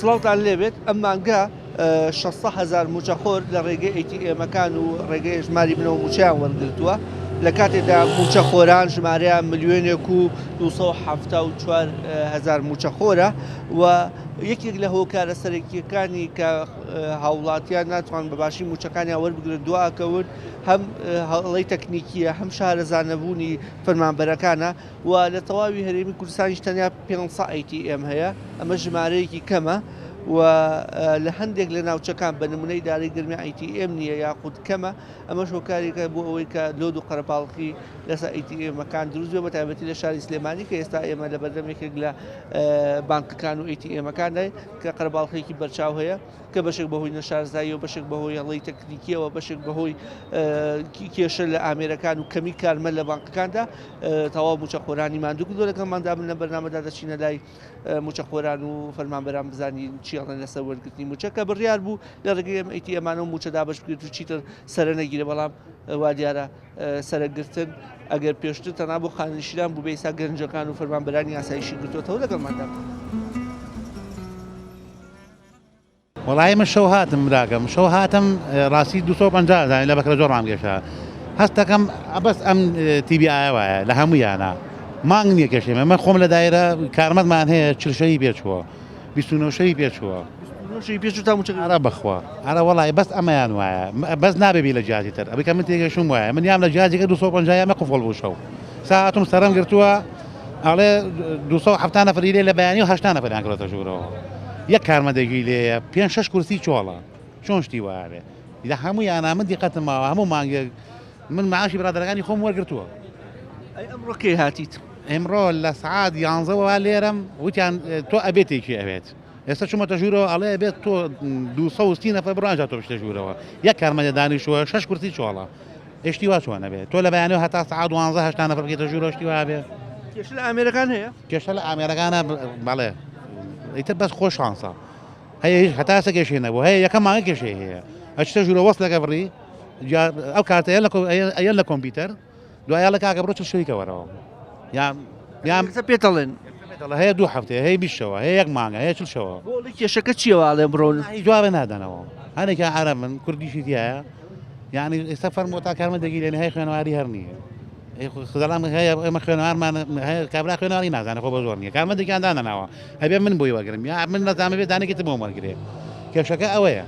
سڵاوتان لێبێت ئەم مانگە 600 هەزار مووچەخۆر لە ڕێگەی ATM ەکان و ڕێگەی ژماری منەوە مووچەیان وەرگرتووە لە کاتێکدا مووچەخۆران ژمارەیان ملیۆنێک و 274 هەزار مووچەخۆرە و یەکێک لە هۆکارە سەرەکیەکانی کە هاوڵاتیان ناتوان بە باشی مووچەکانیان وەربگرن دواکەون هەم هەڵەی تەکنیکیە هەم شارەزانەبوونی فەرمانبەرەکانە و لە تەواوی هەرێمی کوردستانیش تەنیا 500 ATM هەیە ئەمە ژمارەیەکی کەمە و لە هەندێک لە ناوچەکان بە نمونەی ئیدارەی گەرمیان ATM نییە یاخود کەمە ئەمەش هۆکارێکە بۆ ئەوەی کە load و قەرەباڵخی لەسەر ATM ەکان دروست بێ بە تایبەتی لە شاری سلێمانی کە ئێستا ئێمە لە بەردەم یەکێک لە بانکەکان و ATM ەکاندای کە قەرەباڵخێکی بەرچاو هەیە کە بەشێک بەهۆی نەشارزاییەوە بەشێک بەهۆی هەڵەی تەکنیکیەوە بەشێک بەهۆی کێشە لە ئامێرەکان و کەمی کارمەند لە بانکەکاندا تەواو موچەخۆرانی ماندوو کردووە لەگەڵماندا من لە بەرنامەدا دەچینە لای موچەخۆران و فەرمانبەران بزانین چی ئەڵێن لەسەر وەرگرتنی موچە کە بڕیار بوو لە ڕێگەی ئەم ATM انەوە موچە دابەش بکرێت و چیتر سەرە نەگیرێ بەڵام وا دیارە سەرەگرتن ئەگەر پێشتر تەنها بۆ خانەنشینان بوو بێ ئێستا گەنجەکان و فەرمانبەرانی ئاسایشی گرتووەتەوە لەگەڵماندا بن. وەڵایی من شەو هاتم براکەم شەو هاتم ڕاستی 250 زانی لە بەکرە زۆر ڕامکێشا هەستەکەم بەس ئەم تیبی ئایا وایە لە هەموو یانە مانگ نییە کێشێمە من خۆم لە دایرە کارمەندمان هەیە چلشەوی پێچووە 29 شەوی پێچووە شەوی پێچوو تا موچە ئارا بەخوا ئارا وەڵی بەس ئەمەیان وایە بەس نابێ بی لە جیاتی تر ئەبی کە من تێگەشتم وایە من یام لە جیازێکە 250 یامە قفڵ بوو شەو ساعتم سەرم گرتووە ئەڵێ 270 نەفری لێ لە بەیانی و 80 نەفریان کردۆتە ژوورەوە یەک کارمەندێکی لێیە پێنج شەش کورسی چۆڵە چۆن شتی وایە لە هەموو یانە من دیقەتم ماوە هەموو مانگێک من معاشی برادەرەکانی خۆم وەرگرتووە. ئەی ئەمڕۆ کەی هاتیت؟ ئێمڕۆ لە سعات یانزەوە لێرەم وتیان تۆ ئەبێت تێکی ئەوێت ئێستا چوومەتە ژوورەوە ئەڵێ ئەبێت تۆ 230 نەفەر بڕۆ ئەنجا تۆ بچتە ژوورەوە یەک کارمەندە دانیشتووە شەش کورسی چۆڵە ئێشتی وا چۆن ئەبێ تۆ لە بەیانەوە هەتا سعات دوانزە هەشتا نەفەر بکەیتە ژوورەوە شتی وا بێ کێشە لە ئامێرەکان هەیە؟ کێشە لە ئامێرەکانە بەڵێ ئیتر بەس خۆ شانسە هەیە هیچ هەتا ئێستا کێشەی نەبوو هەیە یەکەم مانگە کێشەی هەیە ئەچتە ژوورە وەسلەکە بڕی ئەو کارتە ئەیەن لە کۆمپیوتەر دوای ئەڵێ کاکە بڕۆ چل شەویکە وەرەوە یان یان پێتەڵێن هەیە دوو هەفتەیە هەیە بیشەوە هەیە یەک مانگە هەیە چل شەوە بۆ کێشەکە چییەوە ئەڵێن بڕۆن جوابە نادەنەوە هەنێکیان عەرەبن کوردیشی تایە یعنی ئێستا فەرمووە تا کارمەندێکی لێنێ هەیە خوێنەواری هەر نییە خزەڵام هەیە ئێمە خوێنەوارمان هەیە کابرا خوێنەواری نازانێت خۆ بە زۆر نییە کارمەندێکیان دانەناوە ئەبێ من بۆی وەگرم یا من نەزانم بێ دانێکی تر بۆم وەرگرێ کێشەکە ئەوەیە.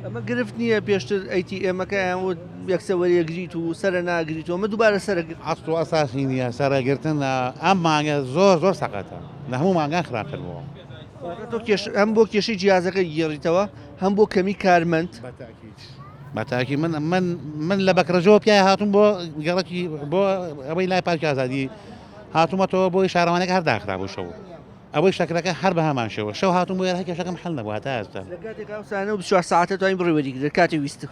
ئەمە گرفت نییە پێشتر ATM ەکەیان وت یەکسەر وەریەگریت و سەرە ناگریت و ئەمە دووبارە سەرە گرت. ئەسڵ و ئەساسی نییە سەرەگرتن ئەم مانگە زۆر زۆر سەقەتە لە هەموو مانگان خراپتر بووە. واتە تۆ کێش هەم بۆ کێشەی جیازەکە گێڕیتەوە هەم بۆ کەمی کارمەند. بەتاکید بەتاکی من من من لە بەکرەجەوە پیای هاتووم بۆ گەڕەکی بۆ ئەوەی لای پارکی ئازادی هاتوومەتەوە بۆی شارەوانەکە هەر داخرابوو شەو ئەوەی شەکرەکە هەر بە هەمان شێوە شەو هاتووم بۆ هەر کێشەکەم حل نەبوو هەتا ئێستا. لە کاتێک ئەو سانە و 24 ساعتە توانی بڕی وەریگرێت کاتی ویست.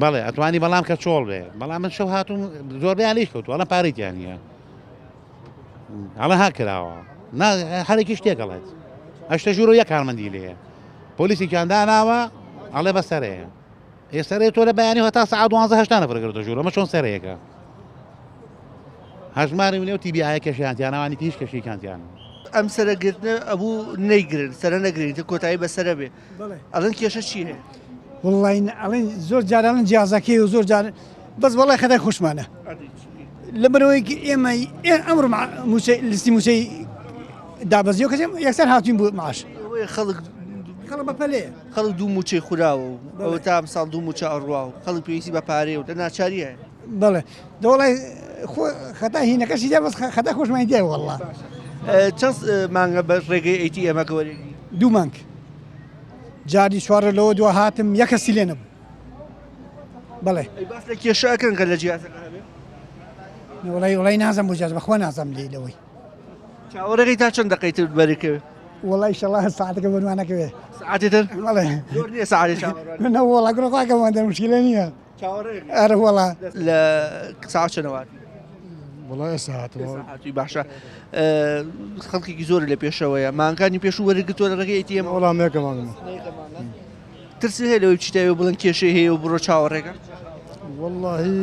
بەڵێ ئەتوانی بەڵام کە چۆڵ بێ بەڵام من شەو هاتووم زۆربەیان لێش کەوتووە ئەڵێن پارەی تیا نییە ئەڵێ ها کراوە نا هەرێکی شتێک ئەڵێت ئەشتە ژوورەوە یەک کارمەندی لێیە پۆلیسێکیان داناوە ئەڵێ بە سەرەیە ئێ سەرەیە تۆ لە بەیانی هەتا سەعات دوانزە هەشتا نەفەر گرتە ژوورەوە ئەمە چۆن سەرەیەکە هەژماری منێ و تی بی ئایە کێشیان تیانەوانی هیچ کێشێکیان تیان ئەم سەرەگرتنە ئەبوو نەیگرن سەرە نەگرین تر کۆتایی بە سەرە بێ ئەڵێن کێشە چی هەیە؟ وڵی ئەڵێن زۆر جار ئەڵێن جیازەکەی و زۆر جار بەس وەڵای خەتای خۆشمانە لەبەرەوەی ئێمە ئەمڕۆ لیستی موچەی دابەزیەوە کەسێ یەکسەر هاتوین بۆ معاش خەڵک خەڵک بە پەلەیە خەڵک دوو موچەی خوراوە و ئەوە تا ئەمساڵ دوو موچە ئەڕوا و خەڵک پێویستی بە پارەیە و لە ناچاریە بەڵێ دەوڵای خۆ خەتا هینەکەشی دا بەس خەتا خۆشمانی دیای وەڵڵا چەند مانگە بە ڕێگەی ATM ەکە وەرێگری دوو مانگ جاری چوارە لەوە دوا هاتم یەک کەسی لێ نەبوو بەڵێ ئەی باس لە کێشە ئەکەن کە لە جیازەکە هەبێ وڵی وڵی نازم بۆ جیاز بەخوا نازم لێ لەوەی چاوەڕێی تا چەند دقەی تر بەرکەوێ وڵی شەڵا ساعتەکە بەنوانەکەوێ ساعتی تر بەڵێ زۆر نییە ساعتی چاوەڕوان نە وڵا گڕ خواکەمان دەر مشکلە نییە چاوەڕێ ئەرە وەڵا لە ساعت چەنەوە هاتووی؟ وەڵا ئێستا هاتمەوە. ئێستا هاتووی باشە خەڵکێکی زۆر لە پێشەوەیە مانگانی پێشوو وەرگرتووە لە ڕێگەی ATM وەڵام یەکە مانگمە ترسی هەیە لەوەی بچیتە ئەوێ بڵێن کێشەی هەیە و بڕۆ چاوەڕێکە وەڵاهی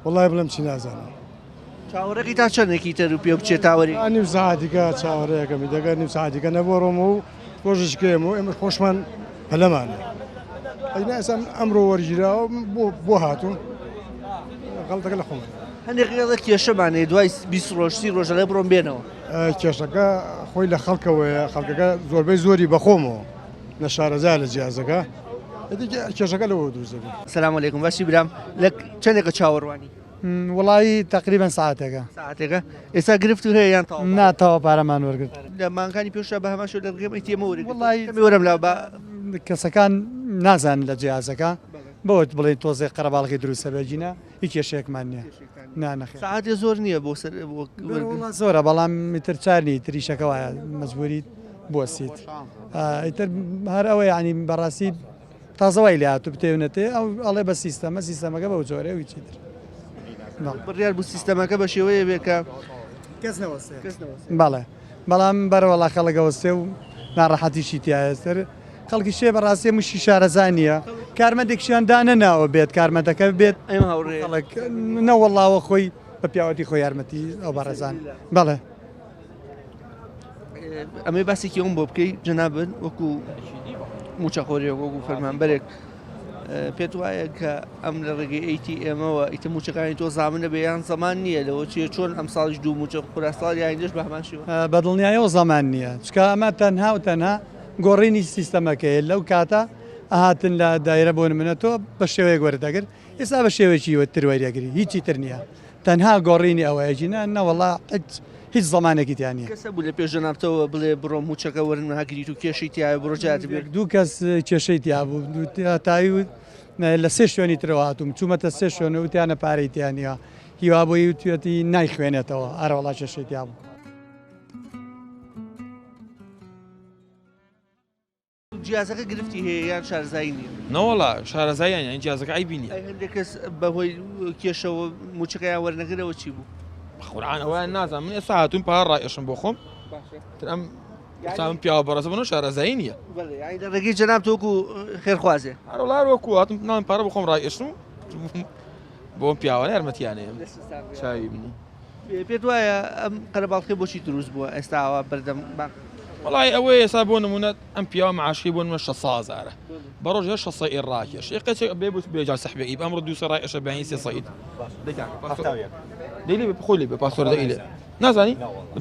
وەڵای بڵێم چی نازانم. چاوەڕێکی تا چەندێکی تر و پێ بچێت تاوەری؟ نیو سەعاتیکە چاوەڕێیەکەم دەگەر نیو سەعاتیکە نەبووە ڕۆمە و ڕۆژێکی کەم و ئێمە خۆشمان پەلەمانە. ئەینا ئێستا من ئەمڕۆ وەرگیراوە بۆ بۆ هاتووم غەڵتەکە لە خۆمان. هەندێک ڕێڵە کێشەمان هەیە دوای 20 ڕۆژ 30 ڕۆژ دەڵێ بڕۆن بێنەوە. کێشەکە خۆی لە خەڵکەوەیە خەڵکەکە زۆربەی زۆری بەخۆمەوە نەشارەزا لە جیازەکە کێشەکە لەوە دروست دەبێت. سلام علیکم باشی برام لە چەندێکە چاوەڕوانی؟ وڵی تقریبا ساعتێکە. ساعتێکە ئێستا گرفت هەیە یان تەواو؟ نا تەواو پارەمان وەرگرت. لە مانگانی پێشدا بە هەمان شێوە لە ڕێگەی ئەی تی ئێمەوە وەرگرت. وەڵی وەرم لا بە کەسەکان نازانن لە جیازەکە بەوە بڵێن تۆزێ قەرەباڵغی دروستە بێگینە هیچ کێشەیەکمان نییە. نا نەخێر. سەعاتێ زۆر نییە بۆ سەر بۆ وەرگرتن؟ زۆرە بەڵام ئیتر چار نییە ئیتر ئیشەکە وایە مەجبوریت بوەستیت ئیتر هەر ئەوە یانی بەڕاستی تازە وای لێ هاتوو بتێونەتێ ئەو ئەڵێ بە سیستەمە سیستەمەکە بەو جۆرەیە و هیچی تر. بڕیار بوو سیستەمەکە بە شێوەیە بێ کە کەس نەوەستێ. بەڵێ بەڵام بەرەوەڵا خەڵک ئەوەستێ و ناڕەحەتیشی تیایە سەر خەڵکی شێ بەڕاستی مشی شارەزا نییە کارمەندێکشیان دانەناوە بێت کارمەندەکە بێت ئەم هاوڕێ خەڵک نەوەڵاوە خۆی بە پیاوەتی خۆی یارمەتی ئەو بەڕێزان بەڵێ. ئەمەی باسێکی ئەوم بۆ بکەی جەنابت وەکو موچەخۆرێک وەکو فەرمانبەرێک پێت وایە کە ئەم لە ڕێگەی ئەیتی ئێمەوە ئیتە موچەکانی تۆ زامنە بێ یان زەمان نییە لەوە چیە چۆن ئەم ساڵیش دوو موچە خورا ساڵی ئایندەش بە هەمان شێوە؟ بە دڵنیایەوە زەمان نییە چونکە ئەمە تەنها و تەنها گۆڕینی سیستەمەکەیە لەو کاتە ئەهاتن لە دایرە بۆ نمونە تۆ بە شێوەیەک وەرت ئەگرت ئێستا بە شێوەیەکی تر وەریەگری هیچی تر نییە تەنها گۆڕینی ئەوەیە ژینا نەوەڵا هیچ هیچ زەمانێکی تیا نییە. کەس هەبوو لە پێش جەنابتەوە بڵێ بڕۆ مووچەکە وەرناگریت و کێشەی تیایە بڕۆ جارێ بێ؟ دوو کەس کێشەی تیا بوو تایی و لە سێ شوێنی ترەوە هاتووم چوومەتە سێ شوێن و وتیانە پارەی تیا نییە هیوا بۆی وتویەتی نایخوێنێتەوە ئەرەوەڵا کێشەی تیا بوو. جیازەکە گرفتی هەیە یان شارەزایی نییە؟ نەوەڵا شارەزاییان یان جیازەکە عەیبی نییە. ئەی هەندێک کەس بەهۆی کێشەوە مووچەکەیان وەرنەگرەوە چی بوو؟ قورعان ئەوەیان نازانم من ئێستا هاتووم پارە ڕائێشم بۆ خۆم تر ئەم ئێستا من پیاوە بەڕێزە بۆ شارەزایی نییە. بەڵێ یانی لە ڕێگەی جەنابت وەکو خێرخوازێ. هەروەڵا هەر وەکو هاتم ناڵێم پارە بۆ خۆم ڕائێشم بۆ ئەم پیاوانە یارمەتیانەیەم چاوی منی. پێت وایە ئەم قەرەباڵخیە بۆچی دروست بووە ئێستا ئاوا بەردەم بانق؟ وەڵای ئەوەی ئێستا بۆ نمونە ئەم پیاوە معاشی بۆ نمونە 600 هەزارە بە ڕۆژ هەر 600 ئیر ڕاکێش ئێ قەچێک بێ بوت بێ جا سەحبێ ئیب ئەمڕۆ 200 ڕای ئەشە بەیانی 300 دەی لێ خۆی لێ بێ پاسۆر دەی لێ نازانی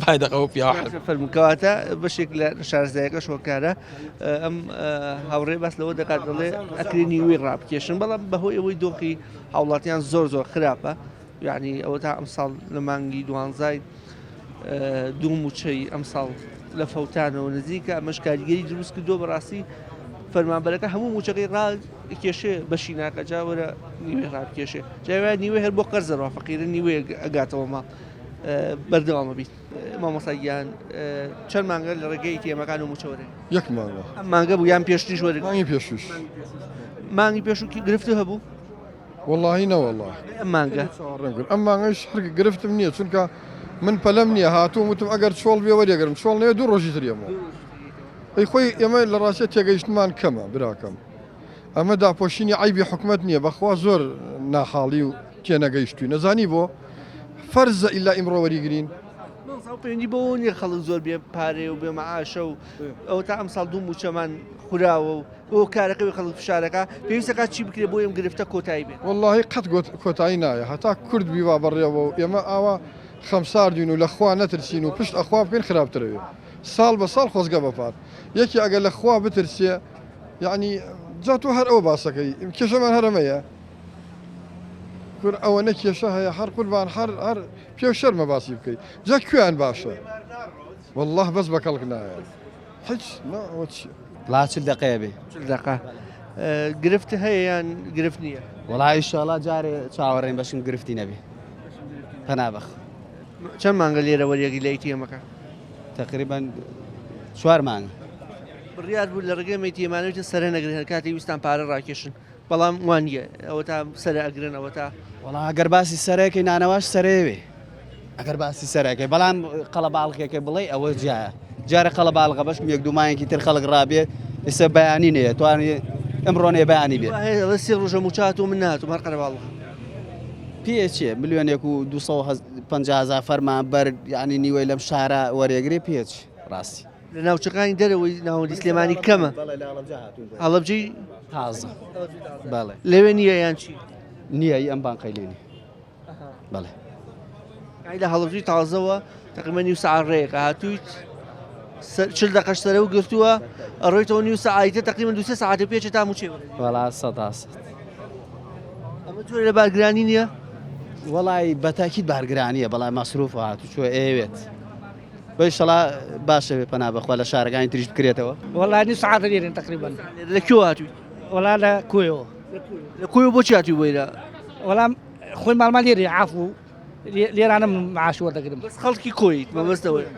بای دەقەوە پیاوە حەز فەرموو کەواتە بەشێک لە شارەزایەکەش هۆکارە ئەم هاوڕێ باس لەوە دەکات دەڵێ ئەکرێ نیوەی ڕابکێشن بەڵام بەهۆی ئەوەی دۆخی هاوڵاتیان زۆر زۆر خراپە یەعنی ئەوەتا ئەمساڵ لە مانگی دوانزای دوو مووچەی ئەمساڵ لە فەوتانەوە نزیکە ئەمەش کاریگەری دروست کردووە بەڕاستی فەرمانبەرەکە هەموو مووچەکەی ڕاکێشێ بەشی ناکە جا وەرە نیوەی ڕابکێشێ جاوە نیوەی هەر بۆ قەرزەڕوا فەقیرە نیوەیە ئەگاتەوە ماڵ بەردەوامە بیت مامۆستا گیان چەند مانگە لە ڕێگەی تێمەکان و مووچەوەرێ یەک مانگە ئەم مانگە بوو یان پێشتریش وەرگ مانگی پێشوش مانگی پێشوو گرفت هەبوو وەڵاهی نەوەڵا ئەم مانگە چاوەڕێم کرد ئەم مانگەش هەر گرفتم نییە چونکە من پەلەم نییە هاتووم وتم ئەگەر چۆڵ بێ وەریەگرم چۆڵ نەوێ دوو ڕۆژی تر یەمەوە ئەی خۆی ئێمە لە ڕاستیە تێگەیشتمان کەمە براکەم ئەمە داپۆشینی عەیبی حکومەت نییە بەخوا زۆر ناحاڵی و تێنەگەیشتووی نەزانی بۆ فەرزە ئیلا ئیمڕۆ وەریگرین مامۆستا پەیوەندی بەوە نییە خەڵک زۆر بێ پارەیە و بێ مەعاشە و ئەوە تا ئەمساڵ دوو مووچەمان خوراوە و بۆ کارەکەوی خەڵک فشارەکە پێویستەکات چی بکرێت بۆ ئەم گرفتە کۆتایی بێت؟ وەڵاهی قەت کۆتایی نایە هەتا کورد بیوا بەڕێوە و ئێمە ئاوا خەمساردین و لە خوا نەترسین و پشت ئەخوا بکەین خراپترەوێ ساڵ بە ساڵ خۆزگە بە پار یەکی ئەگەر لە خوا بترسێ یەعنی جا تۆ هەر ئەوە باسەکەی کێشەمان هەر ئەمەیە کور ئەوەنە کێشە هەیە هەر قوربان هەر هەر پێ شەرمە باسی بکەی جا کوێیان باشە والله بەس بە کەڵک نایە هیچ نا ئەوە چیە. وەڵا 40 دەقەیە بێ. 40 دەقە گرفت هەیە یان گرفت نییە؟ وەڵا ئیشەڵا جارێ چاوەڕێین بەشم گرفتی نەبێ پەنا بەخ. چەند مانگە لێرە وەریەگری لە ئەیتیئێمەکە؟ تەقریبەن چوار مانگە. بڕیار بوو لە ڕێگەی ئەیتیئێمانەوە سەرە نەگرن هەر کاتێک ویستان پارە ڕاکێشن بەڵام وان نییە ئەوەتا سەرە ئەگرن ئەوەتا. وەڵا ئەگەر باسی سەرەکەی نانەواش سەرەیە بێ. ئەگەر باسی سەرەکەی بەڵام قەڵەباڵغێکە بڵێ ئەوە جیایە جارە قەڵەباڵغە بەشکم یەک دوو مانگێکی تر خەڵک ڕابێت ئێستا بەیانی نەیە توانی ئەمڕۆ نەیە بەیانی بێت سێ ڕۆژە مووچە هاتووە من نەهاتووم هەر قەرەباڵغە پێچێ ملیۆنێک و 200 50 هەزار فەرمانبەر یعنی نیوەی لەم شارە وەرێگرێ پێچ ڕاستی. لە ناوچەکانی دەرەوەی ناوەندی سلێمانی کەمە. بەڵێ لە هەڵەبجە هاتوون. هەڵەبجەی تازە. بەڵێ. لەوێ نییە یان چی؟ نییە ئی ئەم بانقەی لێ نییە. بەڵێ. یانی لە هەڵەبجەی تازەوە تقریبا نیو سەعات ڕێیەکە هاتوویت 40 دقەش سەرە و گرتووە ئەڕۆیتەوە نیو سەعاتە تقریبا دو سێ سەعاتە پێچێ تا مووچەی وەرەگری. وەڵا 100%. ئەمە جۆرە لە بارگرانی نییە؟ وەڵای بەتاکید بارگرانیە بەڵام مەسروف هاتوچۆ ئەیەوێت. بەیشەڵا باشە بێ پەنا بەخوا لە شارەکانی تریش بکرێتەوە. وەڵا نیو سەعاتە لێرەین تەقریبەن. لە کوێوە هاتوویت؟ وەڵا لە کۆیەوە. لە کۆیەوە بۆچی هاتووی بۆ ئێرە؟ وەڵا خۆی ماڵمان لێرەیە عەفوو لێرانە من معاش وەردەگرم. بەس خەڵکی کۆیت مەبەست ئەوەیە.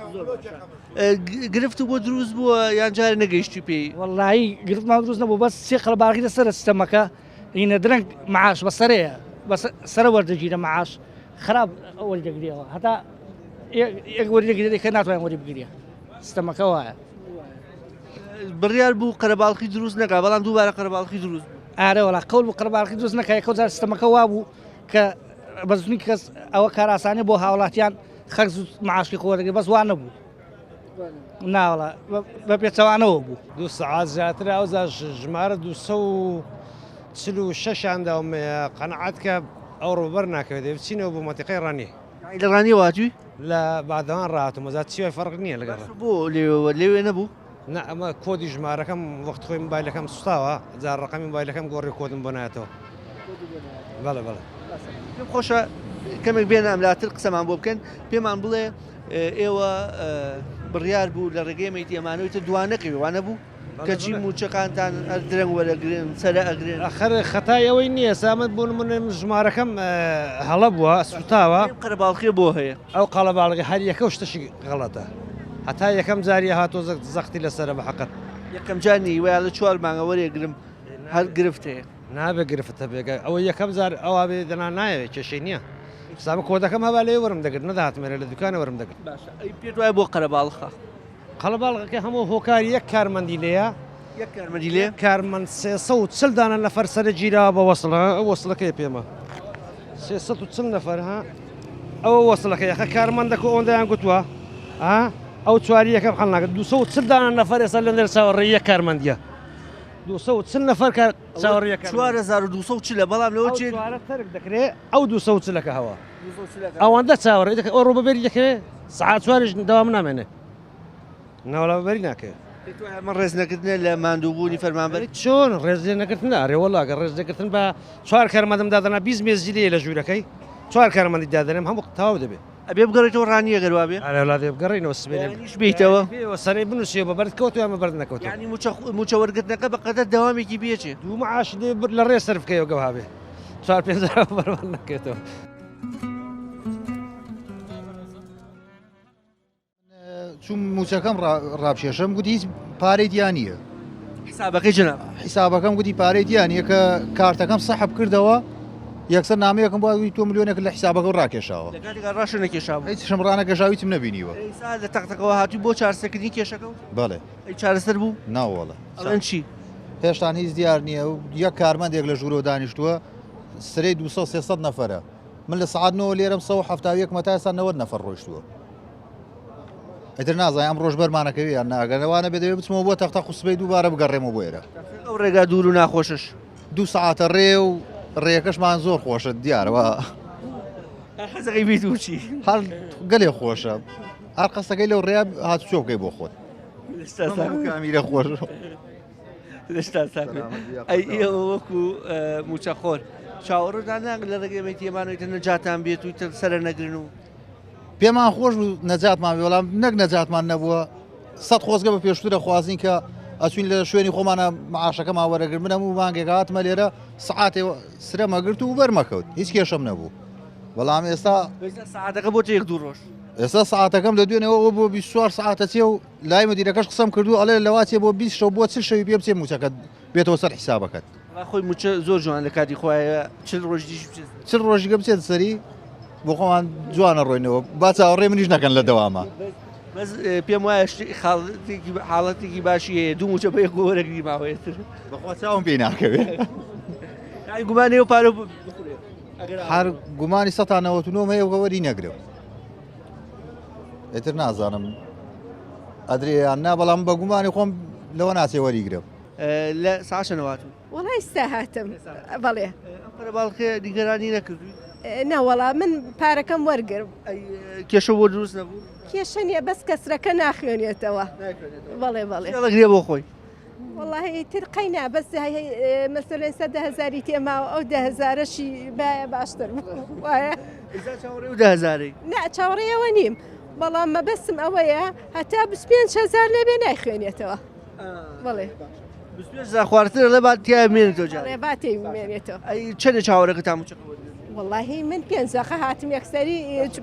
گرفت بۆ دروست بووە یان جارێ نەگەیشتی پێی؟ وەڵایی گرفتمان دروست نەبوو بەس سێ قەڵەباڵغی لەسەرە سیستەمەکە هینە درەنگ معاش بە سەرەیە بە سەرە وەردەگیرە معاش خراپ وەریدەگرێەوە هەتا یەک وەریدەگرێت کە ناتوانێت وەری بگرێ سیستەمەکە وایە. بڕیار بوو قەرەباڵخی دروست نەکا بەڵام دووبارە قەرەباڵخی دروست بوو. ئارە وەڵا قەول بوو قەرەباڵخی دروست نەکا یەکەو جار سیستەمەکە وابوو کە بە زووی کەس ئەوە کارئاسانی بۆ هاوڵاتیان خەک زوو معاشی خۆ وەردەگرێت بەس وا نەبوو ناوەڵا بە پێچەوانەوە بوو. دوو سەعات زیاترە ئەوجا ژمارە 246یان داومەیە قەناعەت کە ئەوڕۆ بەر ناکەوێت دەبێ بچینەوە بۆ مەنتیقەی ڕانیە. یانی لە ڕانیەوە هاتووی؟ لە بادەوان ڕاهاتووم ئەوجا چی وای فەرق نییە لەگەڵ. باشە بۆ لێوێوە لێوێ نەبوو؟ نا ئەمە کۆدی ژمارەکەم وەخت خۆی مۆبایلەکەم سوتاوە جا ڕەقەمی مۆبایلەکەم گۆڕی کۆدم بۆ نایەتەوە. بەڵێ بەڵێ. پێم خۆشە کەمێک بێنە ئەملاتر قسەمان بۆ بکەن پێمان بڵێ ئێوە بڕیار بوو لە ڕێگەی مەیتی ئەمانەوەی تر دوا نەکەوێ وانە بوو کەچی موچەکانتان هەر درەنگ وەرەگرن سەرە ئەگرن. ئەخر خەتای ئەوەی نییە ئێستا من بۆ نمونە من ژمارەکەم هەڵە بووە سوتاوە. ئەم قەرەباڵخیە بۆ هەیە؟ ئەو قەڵەباڵغی هەر یەکە و شتەشی غەڵەتە هەتا یەکەم جاری هاتۆ زەختی لەسەرە بە حەقت. یەکەم جار نی وەیا لە چوار مانگە وەرێگرم هەر گرفت هەیە. نابێ گرفت هەبێ گەر ئەوە یەکەم جار ئەوا بێ دەنا نایەوێ کێشەی نییە ئێستا من کۆدەکەم هەبا لێ وەرم دەگرت نەدەهاتم ئێرە لە دوکانە وەرم دەگرت. باشە ئەی پێت وایە بۆ قەرەباڵخە؟ قەڵەباڵغەکە هەموو هۆکاری یەک کارمەندی لێیە. یەک کارمەندی لێ؟ یەک کارمەند 340 دانە نەفەر سەرە گیراوە بە وەسڵ ها ئەو وەسڵەکەیە پێمە 340 نەفەر ها ئەوە وەسڵەکەیە خە کارمەندەکە ئەوەندەیان گوتووە ها ئەو چواری یەکەم حەل ناکرد 240 دانە نەفەر ئێستا لەندەر چاوەڕێی یەک کارمەندیە. 240 نەفەر کار چاوەڕێ کار 4240 بەڵام لەوە چێ چوارە تەرک دەکرێ ئەو 240ەکە هەوە ئەوەندە چاوەڕێ دەکە ئەو ڕۆبەری دەکەوێ سعات چواریش دەوام نامێنێ ناوەڵا بەری ناکەوێت ئەمە ڕێز نەکردنە لە ماندووبوونی فەرمانبەر چۆن ڕێز لێ نەگرتن ئەرێ وەڵا گەر ڕێز نەگرتن بە چوار کارمەندم دادەنا 20 مێزی لێ لە ژوورەکەی چوار کارمەندی دادەنێم هەموو تەواو دەبێت ئەبێ بگەڕێیتەوە ڕانیە گەر وابێ؟ ئەرێ وەڵا دەبێ بگەڕێینەوە سبەینێ. بەیانیش بێیتەوە؟ بێیەوە سەرەی بنووسیەوە بە بەرد کەوتووە یان بە بەرد نەکەوتووە. یانی مووچە مووچە وەرگرتنەکە بە قەدەر دەوامێکی بێچێ. دوو معاش دێ لە ڕێ سەرف کەیەوە گەوها بێ چوار پێنج هەزار بەرمان نەکەوێتەوە. چوم موچەکەم ڕابکێشم گوتی هیچ پارەی تیا نییە. حسابەکەی جەناب؟ حیسابەکەم گوتی پارەی تیا نییە کە کارتەکەم سەحب کردەوە یەکسەر نامەیەکم بۆ گوتی تۆ ملیۆنێک لە حیسابەکە ڕاکێشاوە. لە کاتێکا ڕاشت نەکێشابوو؟ هیچشم ڕانەکێشاوە هیچم نەبینیوە. ئێستا لە تەقتەقەوە هاتووی بۆ چارەسەرکردنی کێشەکە؟ بەڵێ. ئەی چارەسەر بوو؟ ناوەڵا. ئەڵێن چی؟ هێشتان هیچ دیار نییە و یەک کارمەندێک لە ژوورەوە دانیشتووە سرەی 200 300 نەفەرە من لە سەعات نۆوە لێرەم 171 مە تا ئێستا 90 نەفەر ڕۆیشتووە. ئیتر نازانم ئەمڕۆش بەرمانەکەوێ یان نا ئەگەر ئەوانە بێ دەبێ بچمەوە بۆ تەختەق و سبەی دووبارە بگەڕێمەوە بۆ ئێرە. ئەو ڕێگا دوور و ناخۆشەش. دوو سەعاتە ڕێ و ڕێیەکەشمان زۆر خۆشە دیارە وا. هەر حەزەکەی بیت و چی؟ هەر گەلێ خۆشە هەر قەسەکەی لەو ڕێیا هاتوچۆ بکەی بۆ خۆت. کامیرە خۆش. لەشتان ساغ بێت. ئەی ئێوە وەکو مووچەخۆر چاوەڕێتان ناکەن لە ڕێگەی مەیتیەمانەوەی تر نەجاتان بێت و تر سەرە نەگرن و پێمان خۆش بوو نەجاتمان بێ بەڵام نەک نەجاتمان نەبووە سەد خۆزگە بە پێشترە خوازین کە ئەچوین لە شوێنی خۆمانە معاشەکەمان وەرەگر من هەموو مانگێک هاتمە لێرە سعاتێ سرەمەگرت و بەرمەکەوت هیچ کێشەم نەبوو بەڵام ئێستا سعاتەکە بۆ یەک دوو ڕۆژ ئێستا سعاتەکەم لە دوێنەوە بۆ 24 سعاتە چێ و لای مدیرەکەش قسەم کردو ئەڵێ لەوا چێ بۆ 20 شەو بۆ 40 شەوی پێ بچێ موچەکەت بێتەوە سەر حیسابەکەت. وەڵا خۆی موچە زۆر جوان لە کاتی خۆیە 40 ڕۆژ دیش بچێت. 40 ڕۆژیکە بچێت سەری بۆ خۆمان جوانە ڕۆینەوە با چاوەڕێ منیش نەکەن لە دەوامە. بەس پێم وایە شتی حاڵەتێکی حاڵەتێکی باشی هەیە دوو موچە بە یەک وەرەگری ماوەیەتر. بەخوا چاوم پێی ناکەوێ. یانی گومان هەیە و پارە بخورێ. هەر گومانی 199 هەیە وەری نەگرم. ئیتر نازانم ئەدرێ یان نا بەڵام بە گومانی خۆم لەوە ناچێ وەریگرم. لە ساعت چەنەوە هاتووی؟ وەڵا ئیستا هاتم بەڵێ. ئەم قەرەباڵخیە نیگەرانی نەکردووی؟ نەوەڵا من پارەکەم وەرگرت. کێشە بۆ دروست نەبوو؟ کێشە نییە بەس کەسرەکە ناخوێنێتەوە. بەڵێ بەڵێ. هەڵەگرێ بۆ خۆی. وەڵاهی ئیتر قەینا بەس مەسەلەن سە دە هەزاری تێماوە ئەو دە هەزارەشی بایە باشتر بوو وایە. ئێستا چاوەڕێی ئەو دە هەزارەی؟ نا چاوەڕێی ئەوە نیم بەڵام مەبەستم ئەوەیە هەتا 25 هەزار لێبێ نایخوێنێتەوە. بەڵێ. 25 هەزار خوارترە لە با تیا بمێنێتەوە جارێ. بەڵێ با تێی بمێنێتەوە. ئەی چەندێ چاوەڕێکە تا مووچەکە وەرگری؟ وەڵاهی من پێنج دەقە هاتم یەکسەری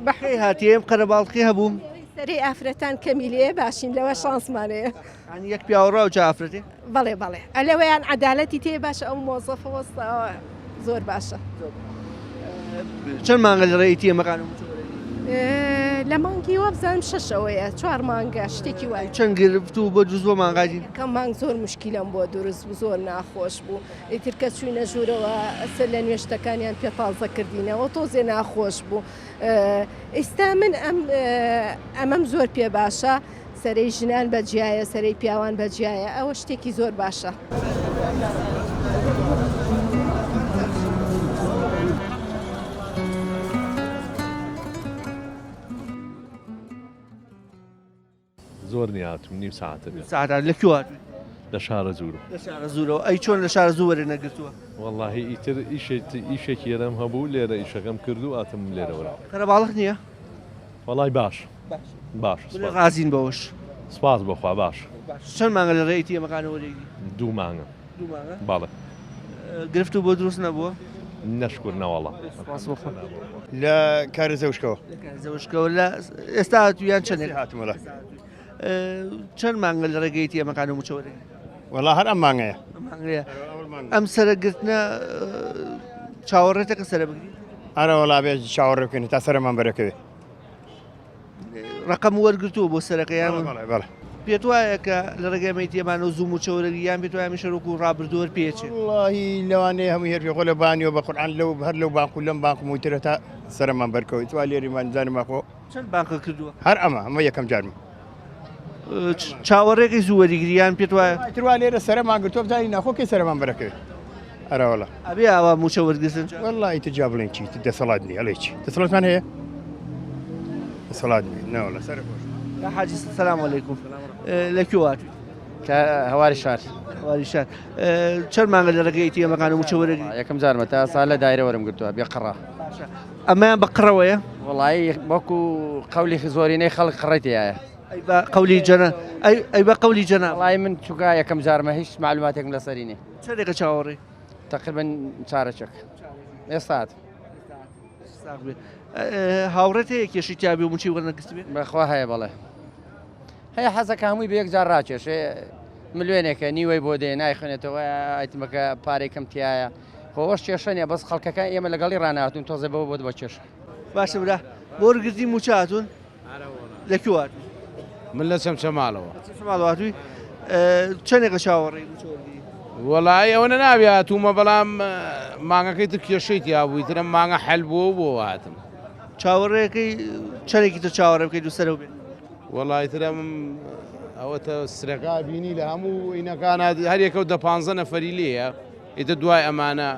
بە کەی هاتی ئەم قەرەباڵخی هەبوو؟ سەرەی ئافرەتان کەمی لێیە باشین لەوە شانسمان هەیە. یانی یەک پیاوە ڕاو جا ئافرەتێ؟ بەڵێ بەڵێ ئەلەوەیان عەدالەتی تێ باشە ئەو مۆزەفە وەستاوە زۆر باشە. چەند مانگە لە ڕێی تیەمەکان و مووچە وەرەگری؟ لە مانگی وابزانم شەشەوەیە چوار مانگە شتێکی وایە. چەند گرفت و بۆ دروست بۆ مانگاجی؟ یەکەم مانگ زۆر مشکیلەم بۆ دروست بوو زۆر ناخۆش بوو ئیتر کە چووینە ژوورەوە سەر لە نوێ شتەکانیان پێ تازە کردینەوە تۆزێ ناخۆش بوو ئیستا من ئەم ئەمەم زۆر پێ باشە سەرەی ژنان بە جیایە سەرەی پیاوان بە جیایە ئەوە شتێکی زۆر باشە. زۆر نیە هاتووم نیو سەعاتە بێت. سەعات لە کوێ هاتووی؟ لە شارەزوورەوە. لە شارەزوورەوە ئەی چۆن لە شارەزوور وەرت نەگرتووە؟ وەڵاهی ئیتر ئیشێکی ئێرەم هەبوو لێرە ئیشەکەم کرد و هاتم لێرە وەرم. قەرەباڵغ نییە؟ وەڵای باش باش بڵێ ڕازین بەوەش. سپاس بۆ خوا باش. چەند مانگە لە ڕێی ئەتیەمەکانەوە وەرێگری؟ دوو مانگە. دوو مانگە؟ بەڵێ. گرفت و بۆ دروست نەبووە؟ نەشکور نەوەڵا. سپاس بۆ خوا. لە کارێزەوشکەوە. لە کارێزەوشکەوە لە ئێستا هاتووی یان چەندێک؟ هاتوومە لە. چەند مانگە لە ڕێگەی ئەتیەمەکانەوە مووچە وەرەگری؟ وەڵا هەر ئەم مانگەیە. ئەم مانگەیە. ئەم سەرەگرتنە چاوەڕێتە کە سەرە بگری؟ ئەرە وەڵا بێ چاوەڕێ بکەین تا سەرەمان بەرەکەوێ. ڕقم وەرگرتووە بۆ سەرەکە یان بەڵێ. پێت وایە کە لە ڕێگەی مەیتیەمانەوە زوو مووچە وەرەگری یان پێت وایە هەمیشە وەکوو ڕابردوو هەر پێچێ؟ وەڵاهی لەوانەیە هەمووی هەر پێ خۆ لە بانیەوە بە قورعان لەو هەر لەو بانق و لەم بانق مووترە تا سەرەمان بەرکەوێت وا لێریمان زانم خۆ چەند بانقە کردووە؟ هەر ئەمە ئەمە یەکەم جارمە. چاوەڕێکەی زوو وەریگری یان پێت وایە؟ تر وا لێرە سەرەمان گرتووە بزانین ناخۆ کەی سەرەمان بەرەکەوێت. ئەرەوەڵا. ئەبێ ئاوا مووچە وەرگرتن چ؟ وەڵڵاهی تر جا بڵێین چی تر دەسەڵات نییە ئەڵێی چی دەسەڵاتمان هەیە؟ دەسەڵات نییە نەوەڵا سەر خۆش. کا حاجی سلام علیکم لە کوێ هاتووی؟ کە هەواری شار. هەواری شار چەند مانگە لە ڕێگەی ئەتیەمەکان و مووچە وەرەگری؟ یەکەم جارمە تا سا لە دایرە وەرم گرتووە بێ قڕە. باشە ئەمەیان بە قڕەوەیە؟ وەڵایی وەکو قەولی زۆرینەی خەڵک قڕەی تیایە. ئەی بە قەولی جەنا ئەی ئەی بە قەولی جەناب؟ وەڵایی من چونکە یەکەم جارمە هیچ مەعلوماتێکم لەسەری نییە. چەندێکە چاوەڕێی؟ تەقریبەن چارەکێک. ئێستا هاتم. ساغ بێ. هاوڕێت هەیە کێشەی تیا بێ و مووچەی وەرنەگرتبێ؟ بەخوا هەیە بەڵێ. هەیە حەزەکە هەمووی بە یەک جار ڕاکێشێ ملیۆنێکە نیوەی بۆ دێ نایخوێنێتەوە ئایتمەکە پارەی کەم تایە خۆوەش کێشە نیە بەس خەڵکەکە ئێمە لەگەڵی ڕاناتون تۆزێ بەوە بۆت بە کێشە. باشە برا بۆ وەرگرتنی مووچە هاتوون؟ لە کوێ هاتووی؟ من لە چەمچەماڵەوە. لە چەمچەماڵەوە هاتووی؟ چەندێکە چاوەڕێی مووچە وەرگری؟ وەڵایی ئەوەنە نابێ هاتوومە بەڵام مانگەکەی تر کێشەی تیا بوو ئیتر ئەم مانگە حەل بووە و بۆ هاتم. چاوەڕێکەی چەندێکی تر چاوەڕێ بکەیت و سەرەو بێت؟ وەڵا ئیتر ئەم ئەوەتە سرەکە بینی لە هەموو ئینەکانە هەر یەکە و دە پانزە نەفەری لێیە ئیتر دوای ئەمانە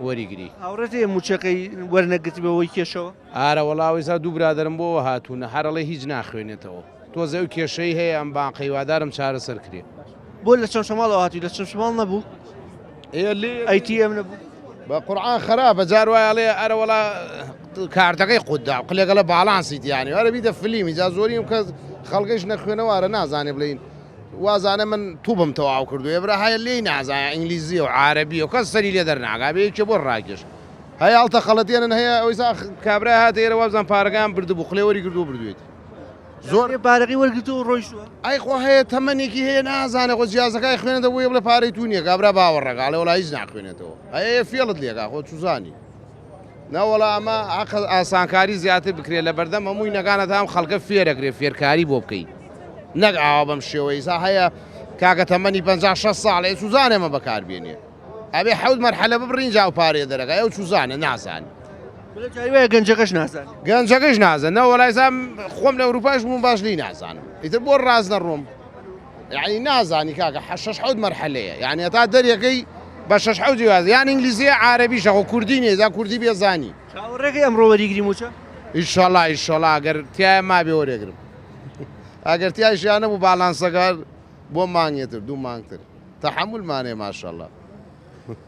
وەریگری. هاوڕێت هەیە مووچەکەی وەرنەگرتبێ بەهۆی کێشەوە؟ ئارە وەڵا ئەوەیسا دوو برادەرم بۆوە هاتوونە هەر ئەڵێ هیچ ناخوێنێتەوە تۆزێ ئەو کێشەی هەیە ئەم بانقە هیوادارم چارەسەر کرێ. بۆ لە چەمچەماڵەوە هاتووی لە چەمچەماڵ نەبوو؟ ئەی تی ئێم نەبوو؟ بە قورعان خراپە جار وایە ئەڵێ ئەرە وەڵا کارتەکەی قوت دا قلێکەڵە باڵانسی تیانێ ئەرە بیدە فلیمی جا زۆریم کەس خەڵکەش نەخوێنەوارە نازانێ بڵێین وازانە من توبم تەواو کردو ئێبرا هەیە لێی نازانێ ئینگلیزیە و عارەبیە و کەس سەری لێ دەرناکا بێ یەکێ بۆ ڕاکێش هەیە هەڵتە خەڵەتێنن هەیە ئەوەیسا کابرا هاتە ئێرە وابزان پارەکەیان بردبوو قلێ وەری گرتوو بردوێتی زۆر پارەکەی وەرگرتوو و ڕۆیشتووە ئەی خۆ هەیە تەمەنێکی هەیە نازانێ خۆ جیازەکای خوێنێتەوە بۆیە بڵێ پارەی تو نییە کابرا باوەڕەکە ئەڵێ وەڵا هیچ ناخوێنێتەوە هەیە فێڵت لێکا خۆ چوزانی نەوەڵا ئەمە حەقە ئاسانکاری زیاتر بکرێت لە بەردەم هەمووی نەکانە تا ئەم خەڵکە فێرەکرێ فێرکاری بۆ بکەی نەک ئاوا بەم شێوەی سا هەیە کاکە تەمەنی 50 60 ساڵێ چوزانێ ئەمە بەکاربێنێ ئەبێ حەوت مەرحەلە ببڕین جا ئەو پارەیە دەرەکا ئەو چوزانێ نازانێ. بڵێ جاری وایە گەنجەکەش نازانێ. گەنجەکەش نازانێ نە وەڵا ئێستا خۆم لە ئەوروپاش بووم باش لێی نازانم ئیتر بۆ ڕاست نەڕۆم یعنی نازانی کاکە شەش حەوت مەرحەلەیە یعنی هەتا دەرەکەی بە شەش حەوت جیاواز یان ئینگلیزیە عارەبیشە خۆ کوردی نییە جا کوردی بێزانی. چاوەڕێکەی ئەمڕۆ وەریگری مووچە؟ ئیشەڵا ئیشەڵا ئەگەر تیایە مابێ وەرێگرم ئەگەر تیایشیا نەبوو باڵانسەکە بۆ مانگێ تر دوو مانگ تر تەحەمولمان هەیە ماشەڵا.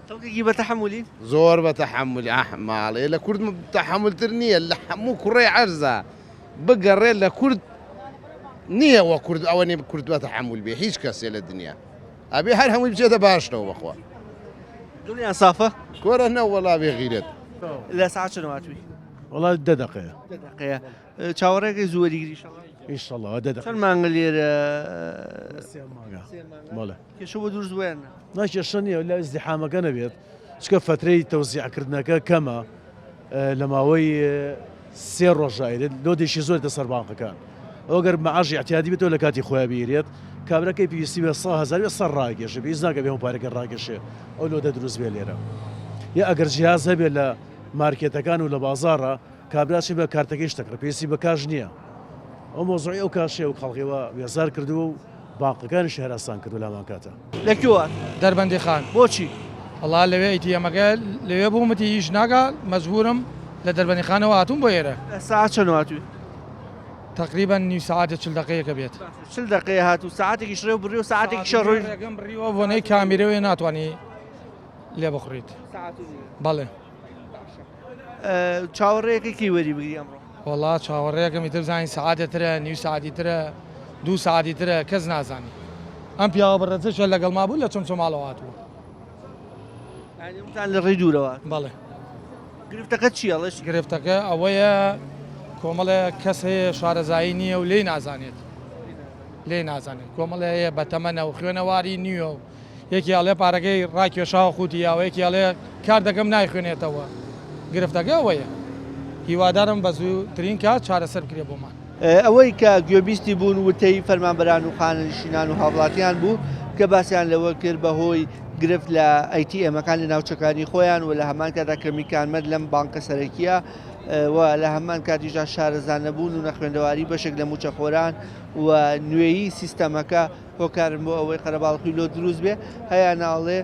خەڵکێکی بە تەحەمولی؟ زۆر بە تەحەمولی ئاه ماڵێ لە کورد تەحەمولتر نییە لە هەموو کوڕەی عەرزا بگەڕێ لە کورد نییە وە کورد ئەوە نیە کورد بە تەحەمول بێ هیچ کەسێ لە دنیا ئەبێ هەر هەمووی بچێتە باشتەوە بەخوا. دڵیان سافە؟ کۆرە نەوەڵا بێ غیرەت. لە سەعات چەند هاتووی؟ وەڵا دە دەقەیە. دە دەقەیە. چاوەڕێکەی زوو وەریگری ئیشەڵا؟ ئیشەڵا دە دەقە. چەند مانگە لێرە؟ سێ مانگە. بەڵێ. کێشە بۆ دروست بووە یان نا؟ نا کێشە نییە لە ئیزدیحامەکە نەبێت چونکە فەترەی تەوزیعکردنەکە کەمە لە ماوەی سێ ڕۆژا ئەیرێت لۆدێکی زۆر دەسەر بانقەکان ئەو گەر مەعاشی اعتیادی بێتەوە لە کاتی خۆیان بیرێت کابراکەی پێویستی بە 100 هەزار بێ سەر ڕاگێشێ پێویست ناکە بێ هەموو پارەکە ڕاگەشێ ئەو لۆدە دروست بێ لێرە یا ئەگەر جیاز هەبێت لە مارکێتەکان و لە بازاڕە کابرا چی بە کارتەکەیش دەکڕێ پێویستی بە کاش نییە ئەو مۆزوعی ئەو کاشەیە و خەڵکی وا بێزار کردووە و بانقەکانیشی هەراسان کردووە لە هەمان کاتا. لە کوێوە؟ دەربەندیخان. بۆچی؟ وەڵا لەوێ ئەی تی ئێمەکە لەوێ بووم وتی ئیش ناکا مەجبوورم لە دەربەندیخانەوە هاتووم بۆ ئێرە. لە سەعات چەند هاتووی؟ تەقریبەن نیو سەعاتێ چل دەقەیەکە بێت. چل دەقەیە هاتوو سەعاتێکیش ڕێو بڕی و سەعاتێکیشە ڕۆی. ڕێگەم بڕیوە بۆنەی کامیرەوەی ناتوانی لێ بخوڕیت. بەڵێ. چاوەڕێیەکەی کەی وەری بگری ئەمڕۆ؟ وەڵا چاوەڕێیەکەم ئیتر بزانین سەعاتێ ترە نیو سەعاتی ترە دوو سەعاتی ترە کەس نازانی ئەم پیاوە بەڕێزەشە لەگەڵما بوو لە چەمچەماڵەوە هاتووە. یانی وتان لە ڕێی دوورەوە؟ بەڵێ. گرفتەکە چییە ئەڵێ چی؟ گرفتەکە ئەوەیە کۆمەڵێ کەس هەیە شارەزایی نییە و لێی نازانێت لێی نازانێت کۆمەڵێ هەیە بەتەمەنە و خوێنەواری نییە و یەکێ ئەڵێ پارەکەی ڕاکێشاوە خوتی یاوە یەکێ ئەڵێ کار دەکەم نایخوێنێتەوە گرفتەکە ئەوەیە هیوادارم بە زووترین کات چارەسەر بکرێ بۆمان. ئەوەی کە گوێبیستی بوون وتەی فەرمانبەران و خانەنشینان و هاوڵاتیان بوو کە باسیان لەوە کرد بەهۆی گرفت لە ئەی تی ئێمەکان لە ناوچەکانی خۆیان و لە هەمان کاتدا کەمی کارمەند لەم بانکە سەرەکیە و لە هەمان کاتیشدا شارەزا نەبوون و نەخوێندەواری بەشێک لە مووچەخۆران و نوێیی سیستەمەکە هۆکارن بۆ ئەوەی قەرەباڵخی لۆ دروست بێ هەیانە ئەڵێ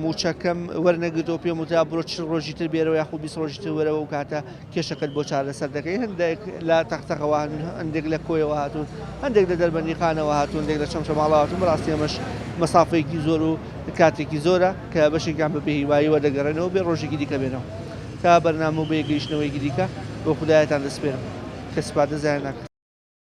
موچەکەم وەرنەگرتەوە پێم وترا بڕۆ چل ڕۆژی تر بێرەوە یاخود 20 ڕۆژی تر وەرەوە و کاتە کێشەکەت بۆ چارەسەر دەکەی هەندێک لە تەختەقەوە هەندێک لە کۆیەوە هاتوون هەندێک لە دەربەندیخانەوە هاتوون هەندێک لە چەمچەماڵەوە هاتوون بەڕاستی ئەمەش مەسافەیەکی زۆر و کاتێکی زۆرە کە بەشێکیان بە بێهیواییەوە دەگەڕێنەوە بێ ڕۆژێکی دیکە بێنەوە تا بەرنامە و بەیەکگەیشتنەوەیەکی دیکە بۆ خودایەتان دەسپێرم کە سپاردە زایە ناکات.